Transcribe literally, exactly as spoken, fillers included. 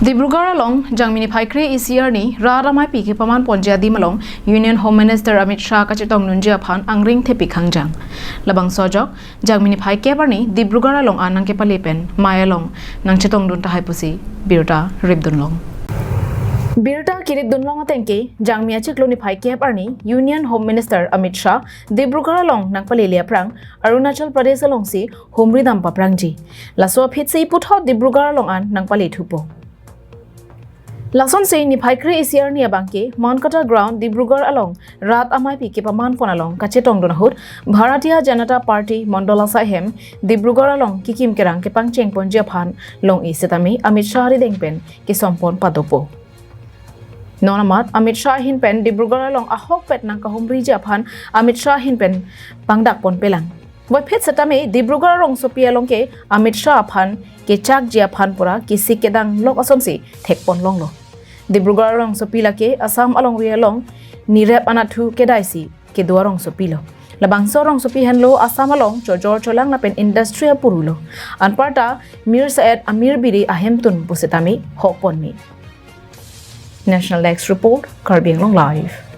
Dibrugarh along Jangmi niphai kre isi arni rat amaipi kepaman ponji adim along Union Home Minister Amit Shah kachetongdunji aphan angring thepik hangjang. Labangso ajok Jangmi niphai kep arni Dibrugarh along an nangkepale pen mei along nangchetongdun tahai pusi birta ripdunlong. Birta kiripdunlong ateng ke Jangmi achiklo niphai kep arni Union Home Minister Amit Shah Dibrugarh along nangpalele aphrang Arunachal Pradesh alongsi humri dam paprangji. Laso aphitsi puthot Dibrugarh along an nangpale thupo. Lasonsi niphai kre isi arni abangke Mankata Ground Dibrugarh along rat amaipi kepaman pon along kachetongdun ahut Bharatiya Janata Party Mondol asaihem Dibrugarh along kekim kerang kepangcheng ponji aphan long-i setame Amit Shah arideng pen kesompon padopo. Non amat Amit Shah ahin pen Dibrugarh along ahokpet nangkahumriji aphan Amit Shah ahin pen pangdak ponpelang. Voiphit setame Dibrugarh rongsopi along ke Amit Shah aphan kechakji aphan pura kesik kedang lok asonsi thekponlonglo. Dibrugarh rongsopi lake Assam alongri along nirep anatthu kedaisi kedo arongsopi lo. Labangso rongsopi henlo Assam along chojor cholang lapen industry apuru lo. Anparta Mir Syed Amir Biri ahemtun pusitame hokponme. National Desk Report, Karbi Anglong Live.